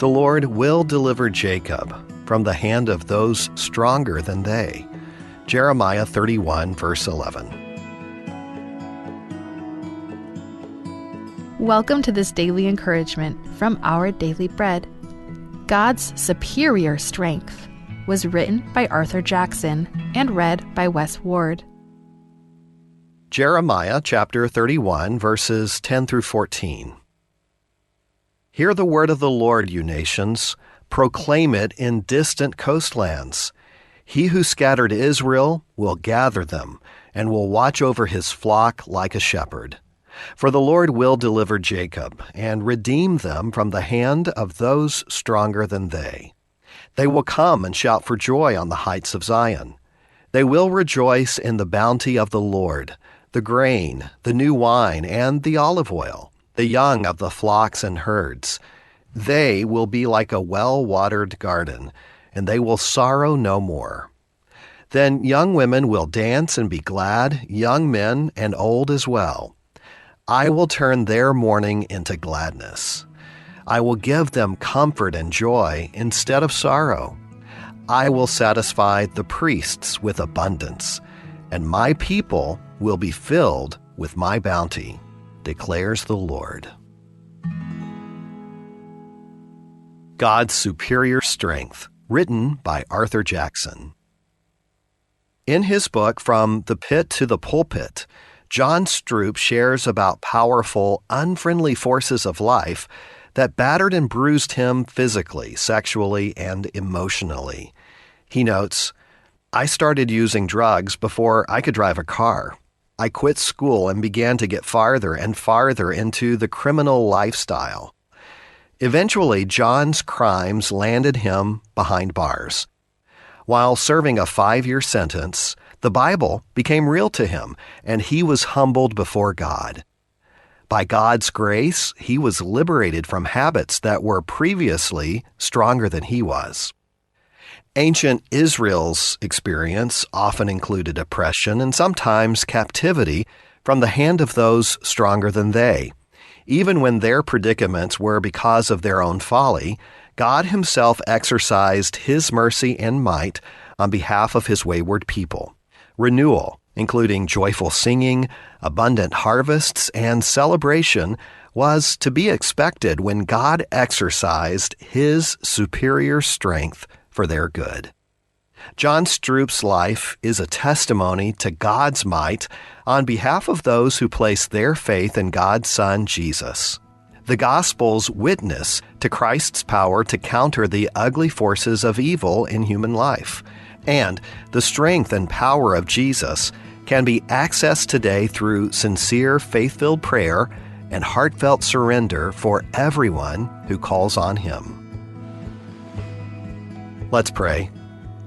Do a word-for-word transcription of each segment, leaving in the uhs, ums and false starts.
The Lord will deliver Jacob from the hand of those stronger than they. Jeremiah thirty-one, verse eleven. Welcome to this daily encouragement from Our Daily Bread. God's Superior Strength was written by Arthur Jackson and read by Wes Ward. Jeremiah chapter thirty-one, verses ten through fourteen. Hear the word of the Lord, you nations. Proclaim it in distant coastlands. He who scattered Israel will gather them and will watch over his flock like a shepherd. For the Lord will deliver Jacob and redeem them from the hand of those stronger than they. They will come and shout for joy on the heights of Zion. They will rejoice in the bounty of the Lord, the grain, the new wine, and the olive oil, the young of the flocks and herds. They will be like a well-watered garden, and they will sorrow no more. Then young women will dance and be glad, young men and old as well. I will turn their mourning into gladness. I will give them comfort and joy instead of sorrow. I will satisfy the priests with abundance, and my people will be filled with my bounty, declares the Lord. God's Superior Strength, written by Arthur Jackson. In his book, From the Pit to the Pulpit, John Stroop shares about powerful, unfriendly forces of life that battered and bruised him physically, sexually, and emotionally. He notes, "I started using drugs before I could drive a car. I quit school and began to get farther and farther into the criminal lifestyle." Eventually, John's crimes landed him behind bars. While serving a five-year sentence, the Bible became real to him, and he was humbled before God. By God's grace, he was liberated from habits that were previously stronger than he was. Ancient Israel's experience often included oppression and sometimes captivity from the hand of those stronger than they. Even when their predicaments were because of their own folly, God himself exercised his mercy and might on behalf of his wayward people. Renewal, including joyful singing, abundant harvests, and celebration, was to be expected when God exercised his superior strength for their good. John Stroop's life is a testimony to God's might on behalf of those who place their faith in God's Son, Jesus. The Gospels witness to Christ's power to counter the ugly forces of evil in human life. And the strength and power of Jesus can be accessed today through sincere, faith-filled prayer and heartfelt surrender for everyone who calls on him. Let's pray.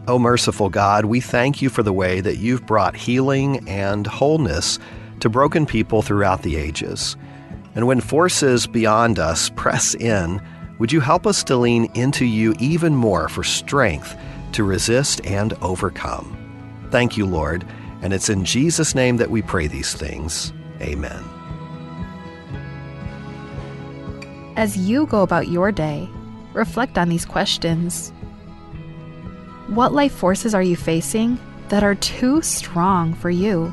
O merciful God, we thank you for the way that you've brought healing and wholeness to broken people throughout the ages. And when forces beyond us press in, would you help us to lean into you even more for strength to resist and overcome? Thank you, Lord, and it's in Jesus' name that we pray these things. Amen. As you go about your day, reflect on these questions. What life forces are you facing that are too strong for you?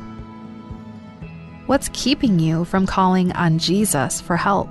What's keeping you from calling on Jesus for help?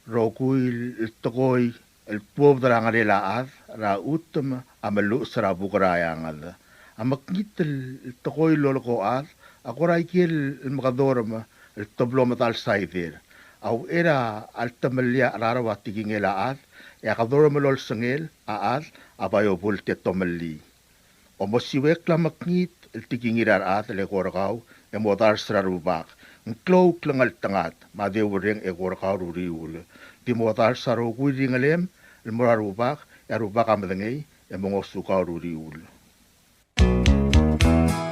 Rokui el tekoi el tuobed er a ngerel a chad er a chutem a meluches er a buk er a eanged. A mekngit el tekoi el lolekoi a chad a kora ikel mekedorem el teblo medal saider. A uchei er a letemellii a cheraro a tekingel a chad, e a kedorem el olsengel a chad a bai obult e tomellii. Omesiuekl a mekngit el tekingir a rechad el eko er kau e modars er a Rubak. Ng klou a klengeltengat me a deurreng eko er kau er a uriul. Di modars a rokui el ringelem el mo er a Rubak, e a Rubak a medengei e mo ngosukau er a uriul.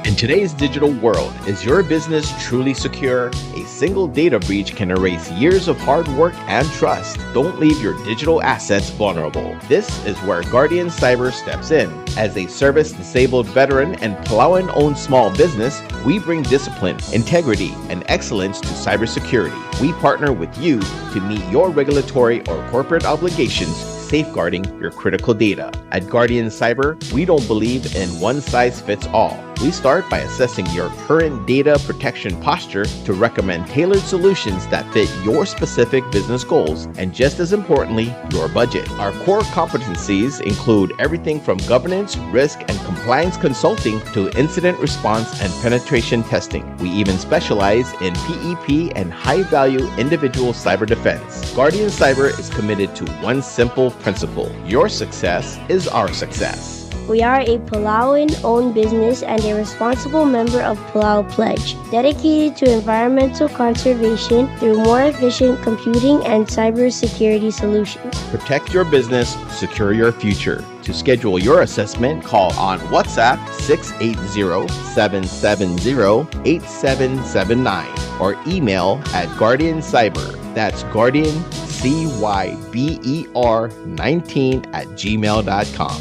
In Today's digital world, is your business truly secure? A single data breach can erase years of hard work and trust. Don't leave your digital assets vulnerable. This is where Guardian Cyber steps in. As a service-disabled veteran and Palauan-owned small business, we bring discipline, integrity, and excellence to cybersecurity. We partner with you to meet your regulatory or corporate obligations, safeguarding your critical data. At Guardian Cyber, we don't believe in one size fits all. We start by assessing your current data protection posture to recommend tailored solutions that fit your specific business goals and, just as importantly, your budget. Our core competencies include everything from governance, risk, and compliance consulting to incident response and penetration testing. We even specialize in P E P and high-value individual cyber defense. Guardian Cyber is committed to one simple principle: your success is our success. We are a Palauan-owned business and a responsible member of Palau Pledge, dedicated to environmental conservation through more efficient computing and cybersecurity solutions. Protect your business, secure your future. To schedule your assessment, call on WhatsApp six eight zero, seven seven zero, eight seven seven nine or email at Guardian Cyber. That's Guardian C Y B E R nineteen at gmail dot com.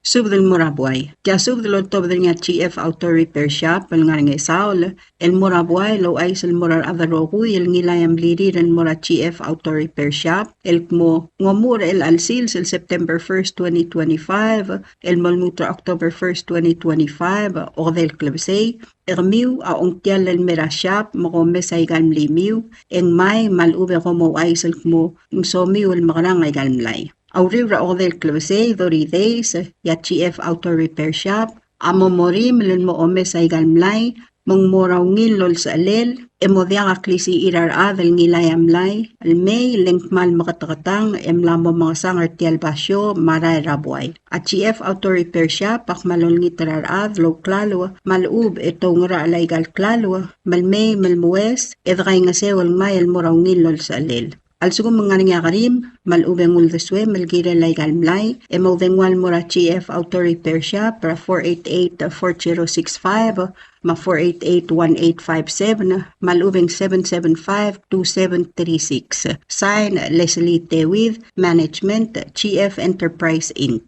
Subed el mo er a buai. Tia subed el oltobed er ngii a G F Auto Repair Shop el ngar er a Ngesaol el mo er a buai el ouchais el mo er a rechad el rokui el ngilai a mlirir el mo er a G F Auto Repair Shop el kmo ng omuchel er chelecha el sils el September first, twenty twenty-five, el mo lmuut er a October first, twenty twenty-five, okedei el klebesei, e kemiu a ongtiall el mei er a shop me kom omes aika el mlimiu, e ngmai me a lechub e kom ouchais el kmo ng somiu el mekerang aika el mlai. A uriul er a okedei el klebesei, thirty days, e a G F Auto Repair Shop a mo morimel el mo omes aika el mlai me ng mo er a ungil el olsechelel, e mo diak a klisichir a rechad el ngilai a mlai el mei, le ng kmal meketeketang e mla mo mengesang er tia el basio me a rael er a buai. A G F Auto Repair Shop a kmal olengit er a rechad el ouklalo me a lechub e te oungerachel aika el klalo me le mei me le moues e dekaingeseu el ngmai el mo er a ungil el olsechelel. A lsekum ng ngar er ngii a kerim me a lechub e ng uldesuem el kirel aika el mlai, e moudengua el mo er a G F Auto Repair Shop er a four eight eight, four zero six five me a four eight eight, one eight five seven, me a lechub e ng seven seven five, two seven three six. Sign, Leslie Tewid, Management, G F Enterprise, Inc.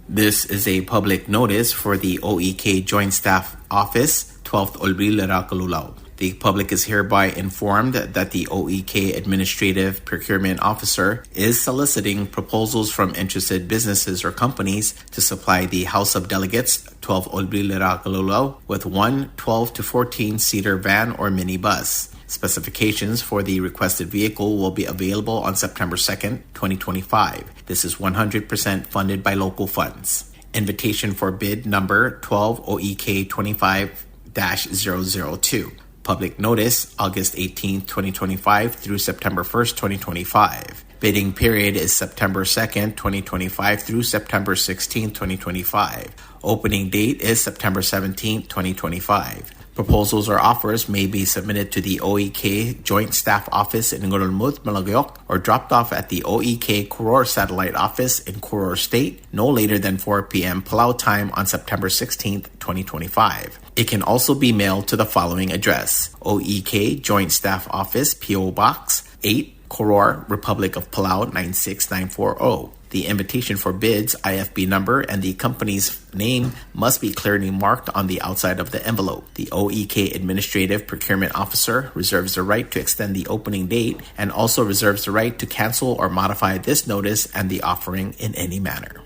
This is a public notice for the O E K Joint Staff Office, twelfth Olbiil er a Kelulau. The public is hereby informed that the O E K Administrative Procurement Officer is soliciting proposals from interested businesses or companies to supply the House of Delegates, twelfth Olbiil er a Kelulau, with one twelve to fourteen seater van or minibus. Specifications for the requested vehicle will be available on September second, twenty twenty-five. This is one hundred percent funded by local funds. Invitation for bid number twelve O E K twenty-five dash zero zero two. Public notice, August eighteenth, twenty twenty-five through September first, twenty twenty-five. Bidding period is September second, twenty twenty-five through September sixteenth, twenty twenty-five. Opening date is September seventeenth, twenty twenty-five. Proposals or offers may be submitted to the O E K Joint Staff Office in Ngerulmud, Melekeok, or dropped off at the O E K Koror Satellite Office in Koror State no later than four p.m. Palau time on September sixteenth, twenty twenty-five. It can also be mailed to the following address: O E K Joint Staff Office, P O Box eight, Koror, Republic of Palau nine six nine four oh. The invitation for bids, I F B number, and the company's name must be clearly marked on the outside of the envelope. The O E K Administrative Procurement Officer reserves the right to extend the opening date and also reserves the right to cancel or modify this notice and the offering in any manner.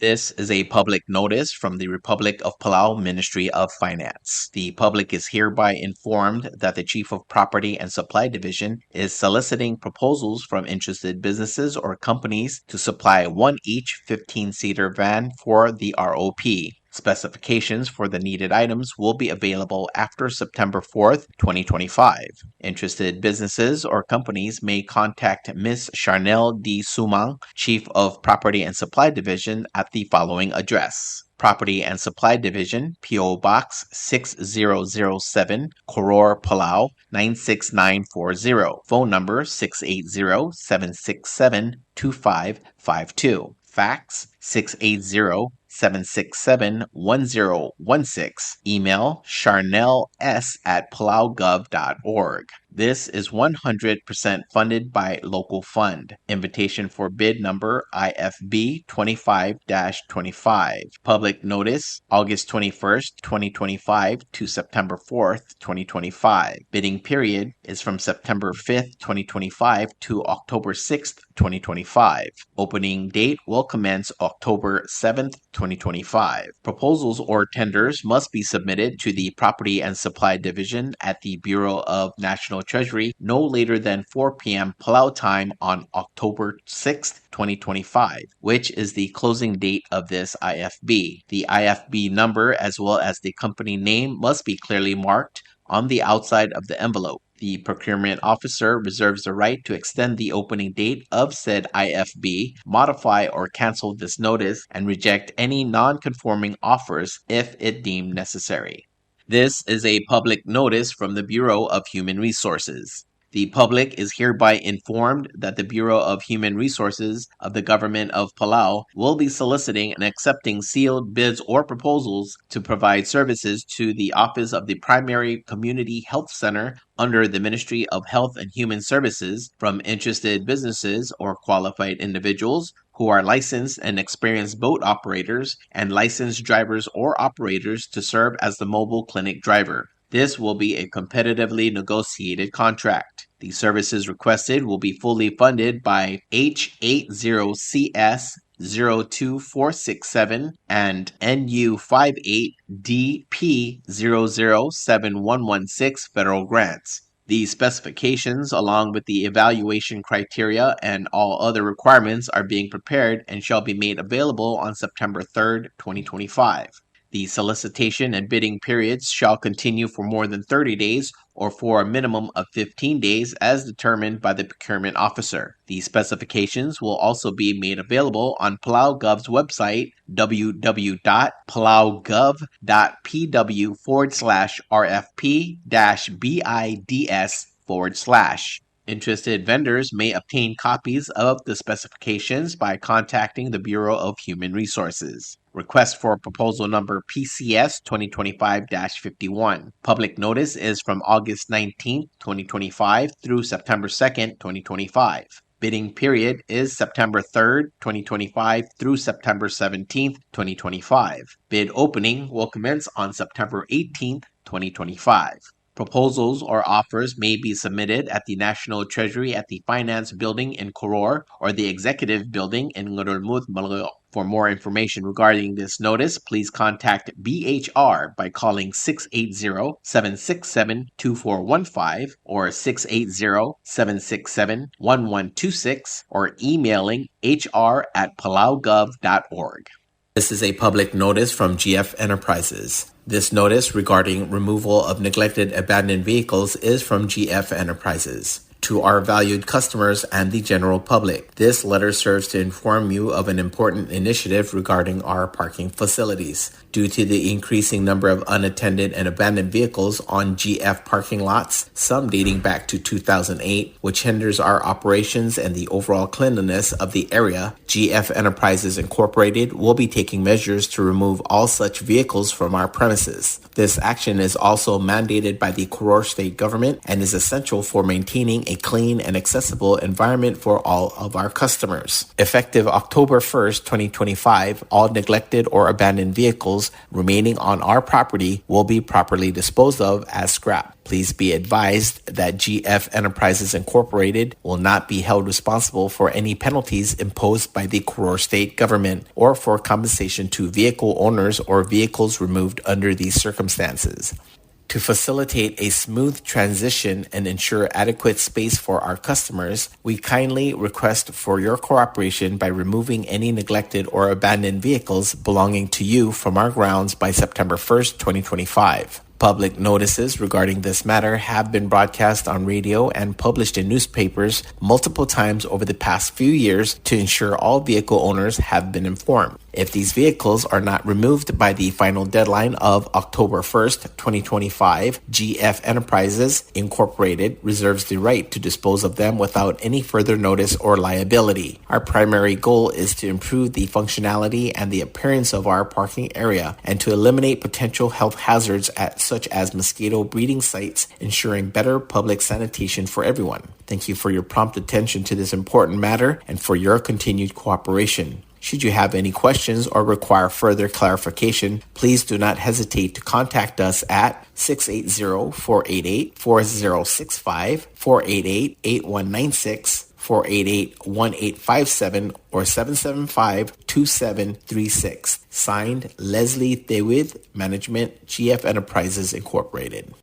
This is a public notice from the Republic of Palau Ministry of Finance. The public is hereby informed that the Chief of Property and Supply Division is soliciting proposals from interested businesses or companies to supply one each fifteen-seater van for the R O P. Specifications for the needed items will be available after September fourth, twenty twenty-five. Interested businesses or companies may contact Miss Charnel D. Sumang, Chief of Property and Supply Division, at the following address: Property and Supply Division, P O Box six zero zero seven, Koror, Palau, nine six nine four zero. Phone number six eight zero, seven six seven, two five five two. Fax six eight zero, seven six seven, one zero one six. Email charnels at palaugov dot org. This is one hundred percent funded by local fund. Invitation for bid number I F B twenty-five dash twenty-five. Public notice, August twenty-first, twenty twenty-five to September fourth, twenty twenty-five. Bidding period is from September fifth, twenty twenty-five to October sixth, twenty twenty-five. Opening date will commence October seventh, twenty twenty-five. Proposals or tenders must be submitted to the Property and Supply Division at the Bureau of National Treasury no later than four p.m. Palau time on October sixth, twenty twenty-five, which is the closing date of this I F B. The I F B number as well as the company name must be clearly marked on the outside of the envelope. The procurement officer reserves the right to extend the opening date of said I F B, modify or cancel this notice, and reject any non-conforming offers if it deemed necessary. This is a public notice from the Bureau of Human Resources. The public is hereby informed that the Bureau of Human Resources of the Government of Palau will be soliciting and accepting sealed bids or proposals to provide services to the Office of the Primary Community Health Center under the Ministry of Health and Human Services from interested businesses or qualified individuals who are licensed and experienced boat operators and licensed drivers or operators to serve as the mobile clinic driver. This will be a competitively negotiated contract. The services requested will be fully funded by H eight zero C S zero two four six seven and N U five eight D P zero zero seven one one six federal grants. The specifications, along with the evaluation criteria and all other requirements, are being prepared and shall be made available on September third, twenty twenty-five. The solicitation and bidding periods shall continue for more than thirty days or for a minimum of fifteen days as determined by the procurement officer. The specifications will also be made available on Palau Gov's website, w w w dot palau gov dot p w forward slash r f p dash b i d s forward slash. Interested vendors may obtain copies of the specifications by contacting the Bureau of Human Resources. Request for proposal number P C S twenty twenty-five dash fifty-one. Public notice is from August nineteenth, twenty twenty-five through September second, twenty twenty-five. Bidding period is September third, twenty twenty-five through September seventeenth, twenty twenty-five. Bid opening will commence on September eighteenth, twenty twenty-five. Proposals or offers may be submitted at the National Treasury at the Finance Building in Koror or the Executive Building in Ngerulmud, Melekeok. For more information regarding this notice, please contact B H R by calling six eight zero, seven six seven, two four one five or six eight zero, seven six seven, one one two six or emailing H R at palaugov dot org. This is a public notice from G F Enterprises. This notice regarding removal of neglected abandoned vehicles is from G F Enterprises. To our valued customers and the general public, this letter serves to inform you of an important initiative regarding our parking facilities. Due to the increasing number of unattended and abandoned vehicles on G F parking lots, some dating back to two thousand eight, which hinders our operations and the overall cleanliness of the area, G F Enterprises Incorporated will be taking measures to remove all such vehicles from our premises. This action is also mandated by the Koror State Government and is essential for maintaining a clean and accessible environment for all of our customers. Effective October first, twenty twenty-five, all neglected or abandoned vehicles remaining on our property will be properly disposed of as scrap. Please be advised that G F Enterprises Incorporated will not be held responsible for any penalties imposed by the Koror State Government or for compensation to vehicle owners or vehicles removed under these circumstances. To facilitate a smooth transition and ensure adequate space for our customers, we kindly request for your cooperation by removing any neglected or abandoned vehicles belonging to you from our grounds by September first, twenty twenty-five. Public notices regarding this matter have been broadcast on radio and published in newspapers multiple times over the past few years to ensure all vehicle owners have been informed. If these vehicles are not removed by the final deadline of October first, twenty twenty-five, G F Enterprises Incorporated reserves the right to dispose of them without any further notice or liability. Our primary goal is to improve the functionality and the appearance of our parking area and to eliminate potential health hazards at, such as mosquito breeding sites, ensuring better public sanitation for everyone. Thank you for your prompt attention to this important matter and for your continued cooperation. Should you have any questions or require further clarification, please do not hesitate to contact us at six eight zero, four eight eight, four zero six five, four eight eight, eight one nine six, four eight eight, one eight five seven, or seven seven five, two seven three six. Signed, Leslie Tewid, Management, G F Enterprises Incorporated.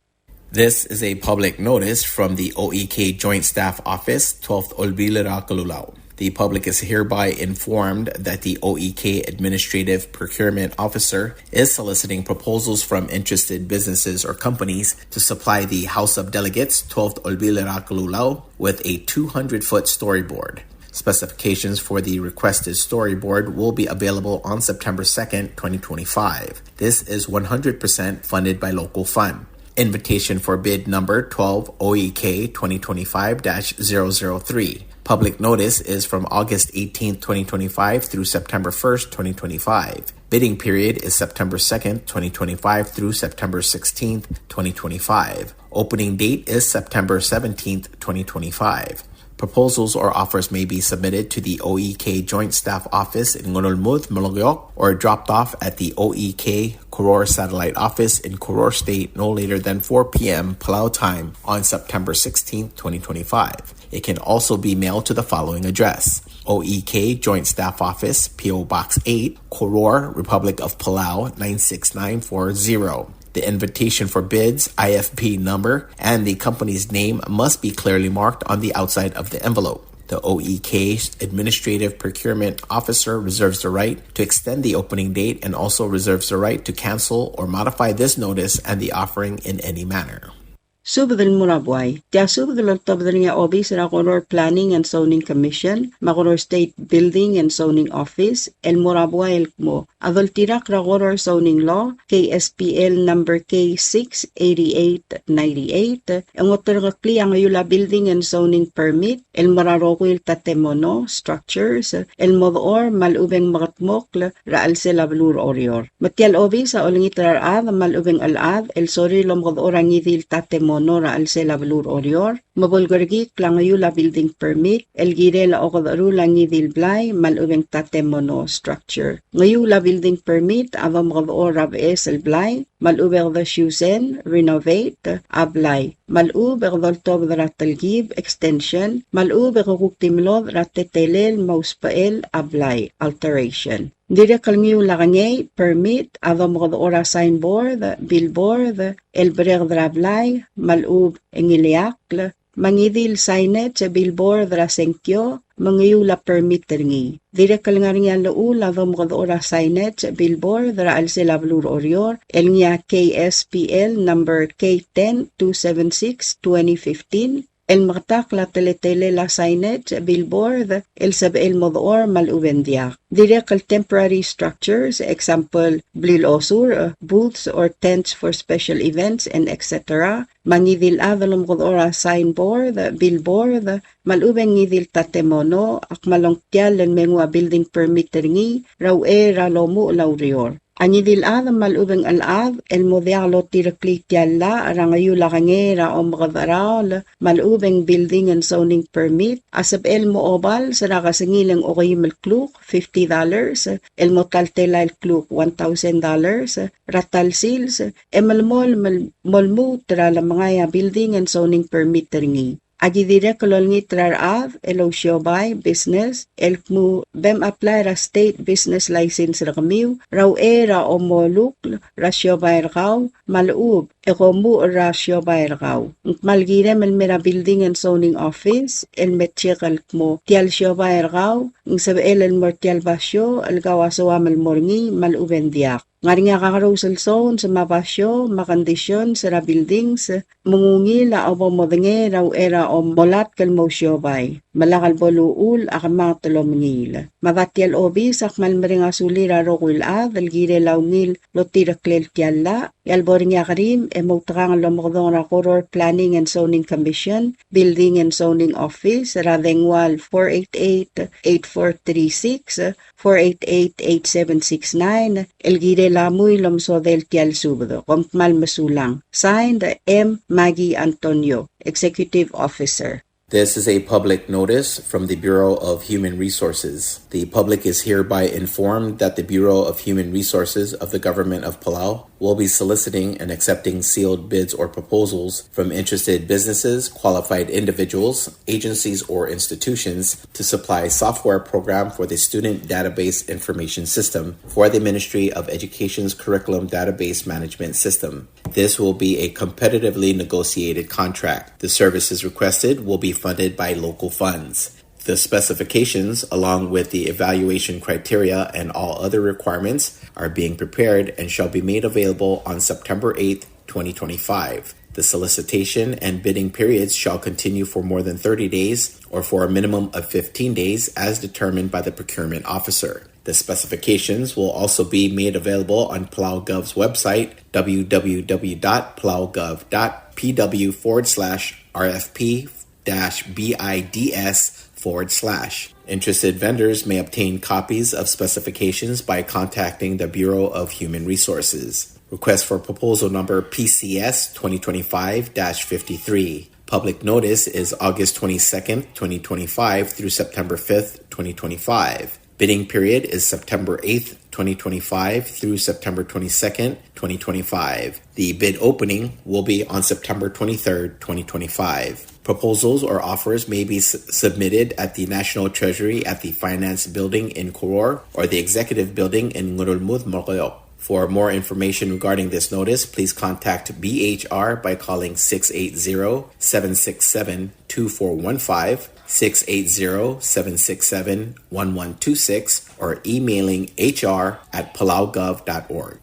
This is a public notice from the O E K Joint Staff Office, Twelfth Olbiil er a Kelulau. The public is hereby informed that the O E K Administrative Procurement Officer is soliciting proposals from interested businesses or companies to supply the House of Delegates, Twelfth Olbiil er a Kelulau, with a two hundred foot storyboard. Specifications for the requested storyboard will be available on September second, twenty twenty-five. This is one hundred percent funded by local fund. Invitation for bid number twelve O E K twenty twenty-five dash zero zero three. Public notice is from August eighteenth, twenty twenty-five through September first, twenty twenty-five. Bidding period is September second, twenty twenty-five through September sixteenth, twenty twenty-five. Opening date is September seventeenth, twenty twenty-five. Proposals or offers may be submitted to the O E K Joint Staff Office in Ngerulmud, Melekeok, or dropped off at the O E K Koror Satellite Office in Koror State no later than four p.m. Palau time on September sixteenth, twenty twenty-five. It can also be mailed to the following address: O E K Joint Staff Office, P O Box eight, Koror, Republic of Palau, nine six nine four zero. The invitation for bids, I F P number, and the company's name must be clearly marked on the outside of the envelope. The O E K Administrative Procurement Officer reserves the right to extend the opening date and also reserves the right to cancel or modify this notice and the offering in any manner. Subed el mo er a buai. Tia subed el oltobed er ngii a obis er a Koror Planning and Zoning Commission me a Koror State Building and Zoning Office el mo er a buai el kmo a doltirakl er a Koror Zoning Law, K S B L number K six eighty-eight ninety-eight, e ng oterekeklii a ngeiul a Building and Zoning Permit el mo er a rokui el tatemono, structures, el mo dechor me a lechub e ng mekedmokl er a chelsel a beluu er Oreor. Me tia el obis a olengit er a rechad me a lechub e ng chelechad el sorir el omekedechor a ngii di el tatemono er a chelsel a beluu er Oreor, me bo lekerekikl a ngeiul a building permit el kirel a okedecherul a ngii di el blai me a lechub e ng tatemono, structure. Ngeiul a building permit a domekedechor er a beches el blai me a lechub e kede siusen, renovate, a blai, me a lechub e kede oltobed er a telkib, extension, me a lechub e ke kuk di melodech er a teletelel me a usbechel a blai, alteration. Ng dirrek el ngeiul a kengei, permit, a domekedechor a signboard, billboard, el bereked er a blai, me a lechub e ng ileakl, me a ngii di el signage, billboard er a sengkio, me ngeiul a permit er ngii. Dirrek el ngar er ngii a llechul a domekedechor a signage, billboard er a chelsel a beluu er Oreor, el ngii a K S B L number K ten two seven six twenty fifteen, el meketakl a teletelel a signage, billboard, el sebechel mo dechor me a lechub e ng diak. Dirrek el temporary structures, example, blil osur, booths or tents for special events, and et cetera. Me a ngii di el chad el omekedechor a signboard, billboard, me a lechub e ng ngii di el tatemono, a kmal ongtiall el me nguu a building permit er ngii er a uchei er a lomuchel a ureor. A ngii di el chad me a lechub e ng chelechad el mo diak lotireklii tia el llach er a ngeiul a kengei er a omekedecheraol me a lechub e ng building and zoning permit a sebechel mo obals er a kesengil e ng okeim el kluk, fifty dollars, el mo ta el telael el kluk, one thousand dollars, er a ta el sils, e melemolem el mo lmuut er a lemengai a building and zoning permit er ngii. Aki dirrek el olengit er a rechad el ousiobai, business, el kmo bem apply er a state business license er kemiu er a uchei er a omolukl er a siobai er kau me a lechub e komuchel er a siobai er kau. Ng kmal kirem el mei er a building and zoning office el me check el kmo tia el siobai er kau ng sebechel el mo er tia el basio el kau a soam el mo er ngii me a lechub e ng diak. Ng ngar er ngii a kakerous el sounds me a basio me a conditions er a buildings me ng ungil a obo modengei er a uchei er a omolatk el mo ousiobai. Me lak el bo luchul a kemanget el omengiil. Me a da tia el obis a kmal mereng a sulir a rokui el chad el kirel a ungil el otireklel tia el llach, e a lebo er ngii a kerim e moutekangel el omekedong er a Koror Planning and Zoning Commission, Building and Zoning Office, er a dengua el four eight eight, eight four three six, four eight eight, eight seven six nine, el kirel a mui el omesodel tia el subed. Kom kmal mesulang. Signed, M. Maggie Antonio, Executive Officer. This is a public notice from the Bureau of Human Resources. The public is hereby informed that the Bureau of Human Resources of the Government of Palau will be soliciting and accepting sealed bids or proposals from interested businesses, qualified individuals, agencies, or institutions to supply software program for the Student Database Information System for the Ministry of Education's Curriculum Database Management System. This will be a competitively negotiated contract. The services requested will be funded by local funds. The specifications, along with the evaluation criteria and all other requirements, are being prepared and shall be made available on September eighth, twenty twenty-five. The solicitation and bidding periods shall continue for more than thirty days or for a minimum of fifteen days as determined by the procurement officer. The specifications will also be made available on PalauGov's website, w w w dot palaugov dot p w forward slash r f p dash b i d s forward slash. Interested vendors may obtain copies of specifications by contacting the Bureau of Human Resources. Request for proposal number P C S twenty twenty-five dash fifty-three. Public notice is August twenty-second, twenty twenty-five through September fifth, twenty twenty-five. Bidding period is September eighth, twenty twenty-five through September twenty-second, twenty twenty-five. The bid opening will be on September twenty-third, twenty twenty-five. Proposals or offers may be s-, submitted at the National Treasury at the Finance Building in Koror or the Executive Building in Ngerulmud, Melekeok. For more information regarding this notice, please contact B H R by calling six eight zero, seven six seven, two four one five, six eight zero, seven six seven, one one two six, or emailing H R at palaugov dot org.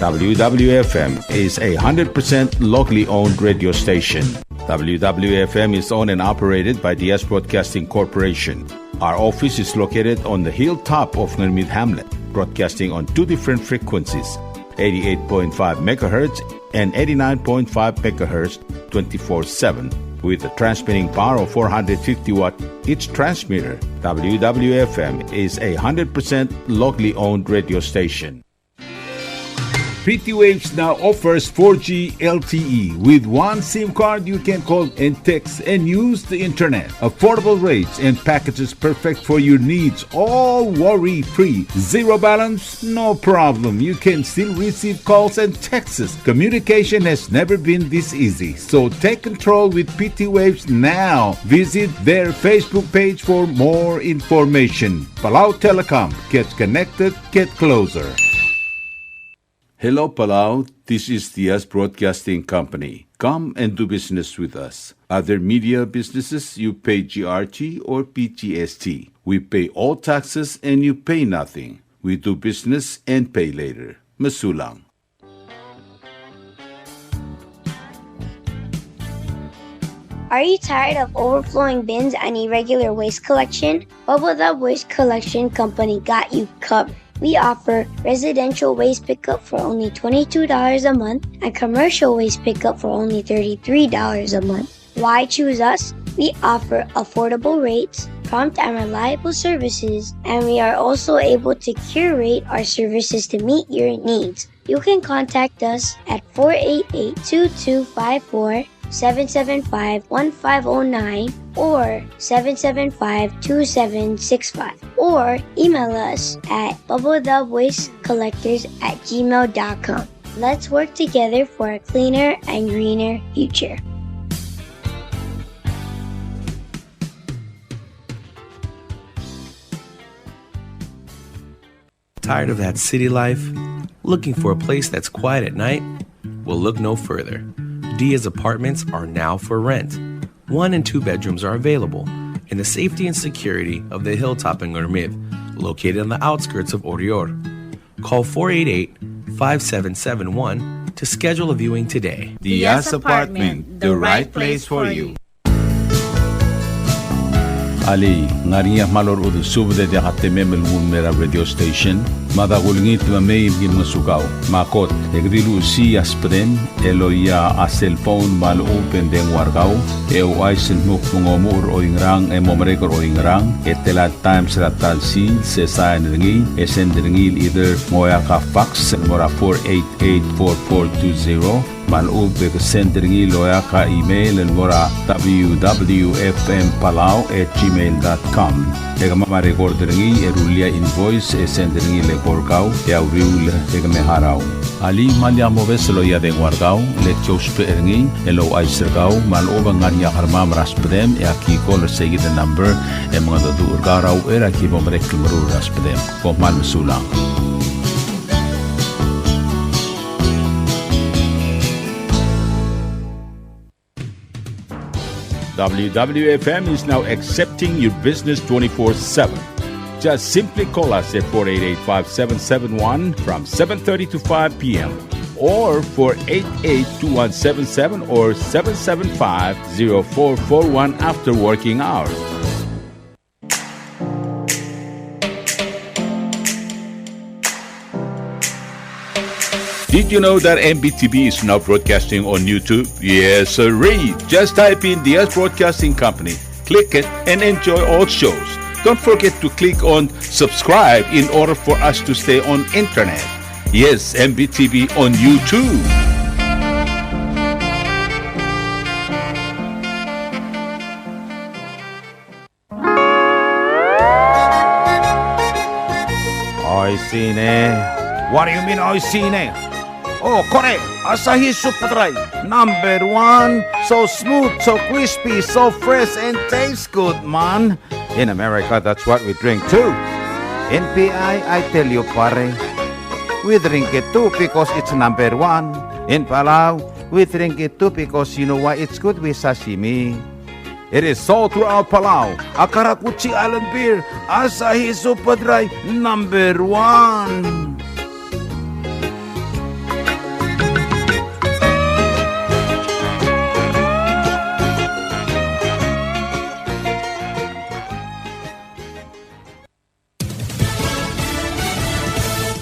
W W F M is a hundred percent locally owned radio station. W W F M is owned and operated by Diaz Broadcasting Corporation. Our office is located on the hilltop of Ngermid Hamlet, broadcasting on two different frequencies, eighty-eight point five megahertz and eighty-nine point five megahertz, twenty-four seven, with a transmitting power of four hundred fifty watt each transmitter. W W F M is a hundred percent locally owned radio station. P T Waves now offers four G L T E. With one SIM card, you can call and text and use the internet. Affordable rates and packages perfect for your needs, all worry-free. Zero balance? No problem. You can still receive calls and texts. Communication has never been this easy. So take control with P T Waves now. Visit their Facebook page for more information. Palau Telecom. Get connected. Get closer. Hello, Palau. This is Diaz Broadcasting Company. Come and do business with us. Other media businesses, you pay G R T or P G S T. We pay all taxes and you pay nothing. We do business and pay later. Mesulang. Are you tired of overflowing bins and irregular waste collection? Bubble Dub Waste Collection Company got you covered. We offer residential waste pickup for only twenty-two dollars a month and commercial waste pickup for only thirty-three dollars a month. Why choose us? We offer affordable rates, prompt and reliable services, and we are also able to curate our services to meet your needs. You can contact us at four eight eight, two two five four, seven seven five, one five oh nine or seven seven five, two seven six five, or email us at bubble dub waste collectors at gmail dot com. Let's work together for a cleaner and greener future. Tired of that city life? Looking for a place that's quiet at night? Well, look no further. Diaz Apartments are now for rent. One and two bedrooms are available, in the safety and security of the hilltop in Ngermid, located on the outskirts of Oreor. Call four eight eight, five seven seven one to schedule a viewing today. Diaz Apartment, the right place for you. Alii, ng ngar er ngii a kmal orechudel subed e diak a temem el nguu el mei er a radio station? Mada kulengit me mei me ki ngosukau. Me a kot, e ke di luchesii a subedem el oia a cellphone me a lechub e ng dengua er kau, e ouchais el dmu kmo ng omuchel er oingerang e mo merek er oingerang, e tela el times er a ta el sils, e sain er ngii, e send er ngii el either ng oeak a fax el mo er a four eight eight four four two zero, me a lechub e ke send er ngii el oeak a email el mo er a W W F M Palau at gmail dot com. E kemam a record er ngii e rullii a invoice e send er ngii el eko er kau e a uriul e ke me harau. Alii, me lak mobes el oia dengua er kau, le ki ousbech er ngii el ouchais er kau me a lechub e ng ngar er ngii a kermam er a subedem e aki call er seikid el number e mengedecheduch er kau er a uchei er a ki bo merek el meruul er a subedem. Kom kmal mesulang. W W F M is now accepting your business twenty-four seven. Just simply call us at four eight eight, five seven seven one from seven thirty to five p.m. or four eight eight, two one seven seven or seven seven five, zero four four one after working hours. Did you know that M B T V is now broadcasting on YouTube? Yes, sirree. Just type in Diaz Broadcasting Company, click it, and enjoy all shows. Don't forget to click on subscribe in order for us to stay on internet. Yes, M B T V on YouTube. Oishii ne. What do you mean, oishii ne? Oh, kore, Asahi Super Dry, number one. So smooth, so crispy, so fresh, and tastes good, man. In America, that's what we drink too. In P I, I tell you, pare, we drink it too because it's number one. In Palau, we drink it too because you know why? It's good with sashimi. It is sold throughout Palau. A karakuchi island beer, Asahi Super Dry, number one.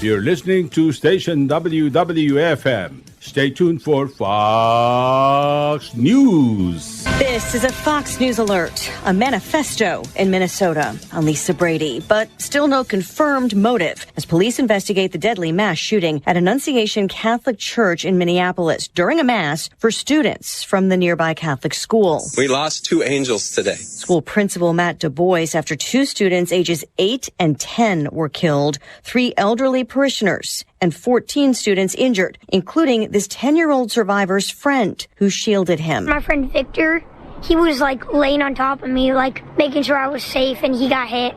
You're listening to station W W F M. Stay tuned for Fox News. This is a Fox News alert. A manifesto in Minnesota on Lisa Brady, but still no confirmed motive as police investigate the deadly mass shooting at Annunciation Catholic Church in Minneapolis during a mass for students from the nearby Catholic school. We lost two angels today. School principal Matt Du Bois after two students ages eight and ten were killed, three elderly parishioners and fourteen students injured, including this ten-year-old survivor's friend who shielded him. My friend Victor, he was, like, laying on top of me, like, making sure I was safe, and he got hit.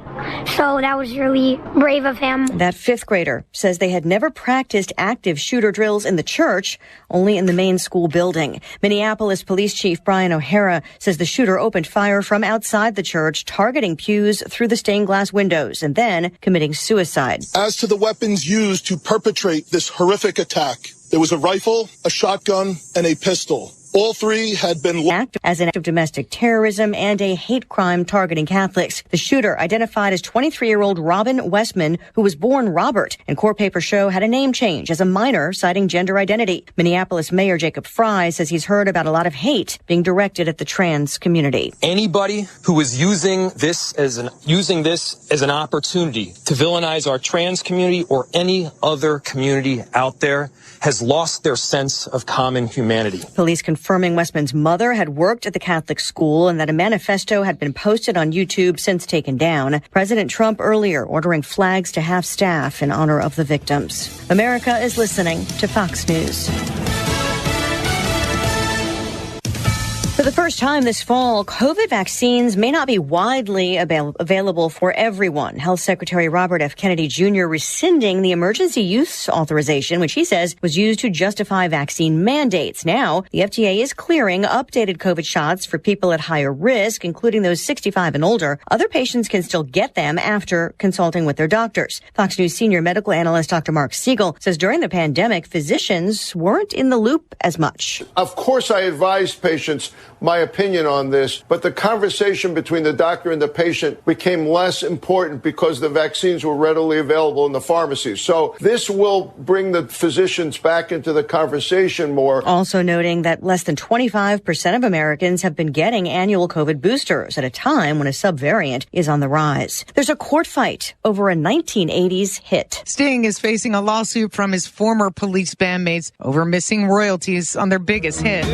So that was really brave of him. That fifth grader says they had never practiced active shooter drills in the church, only in the main school building. Minneapolis Police Chief Brian O'Hara says the shooter opened fire from outside the church, targeting pews through the stained glass windows and then committing suicide. As to the weapons used to perpetrate this horrific attack, there was a rifle, a shotgun, and a pistol. All three had been lo- Act as an act of domestic terrorism and a hate crime targeting Catholics. The shooter, identified as twenty-three-year-old Robin Westman, who was born Robert, and court papers show had a name change as a minor, citing gender identity. Minneapolis Mayor Jacob Frey says he's heard about a lot of hate being directed at the trans community. Anybody who is using this as an, using this as an opportunity to villainize our trans community or any other community out there has lost their sense of common humanity. Police confirming Westman's mother had worked at the Catholic school and that a manifesto had been posted on YouTube, since taken down. President Trump earlier ordering flags to half-staff in honor of the victims. America is listening to Fox News. For the first time this fall, COVID vaccines may not be widely avail- available for everyone. Health Secretary Robert F. Kennedy Junior rescinding the emergency use authorization, which he says was used to justify vaccine mandates. Now, the F D A is clearing updated COVID shots for people at higher risk, including those sixty-five and older. Other patients can still get them after consulting with their doctors. Fox News senior medical analyst Doctor Mark Siegel says during the pandemic, physicians weren't in the loop as much. Of course, I advised patients my opinion on this, but the conversation between the doctor and the patient became less important because the vaccines were readily available in the pharmacies. So this will bring the physicians back into the conversation more. Also noting that less than twenty-five percent of Americans have been getting annual COVID boosters at a time when a subvariant is on the rise. There's a court fight over a nineteen eighties hit. Sting is facing a lawsuit from his former Police bandmates over missing royalties on their biggest hit.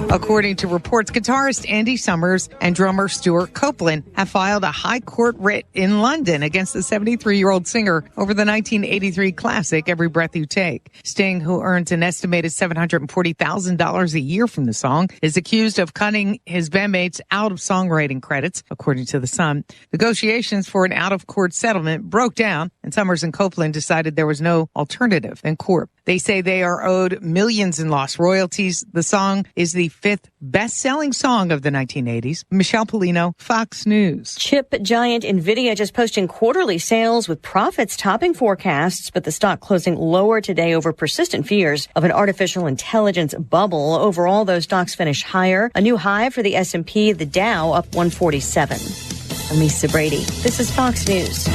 According to reports, guitarist Andy Summers and drummer Stewart Copeland have filed a high court writ in London against the seventy-three-year-old singer over the nineteen eighty-three classic Every Breath You Take. Sting, who earns an estimated seven hundred forty thousand dollars a year from the song, is accused of cutting his bandmates out of songwriting credits, according to The Sun. Negotiations for an out-of-court settlement broke down, and Summers and Copeland decided there was no alternative in court. They say they are owed millions in lost royalties. The song is the fifth best-selling song of the nineteen eighties. Michelle Pollino, Fox News. Chip giant Nvidia just posting quarterly sales with profits topping forecasts, but the stock closing lower today over persistent fears of an artificial intelligence bubble. Overall, those stocks finish higher. A new high for the S and P, the Dow up one forty-seven. I'm Lisa Brady. This is Fox News.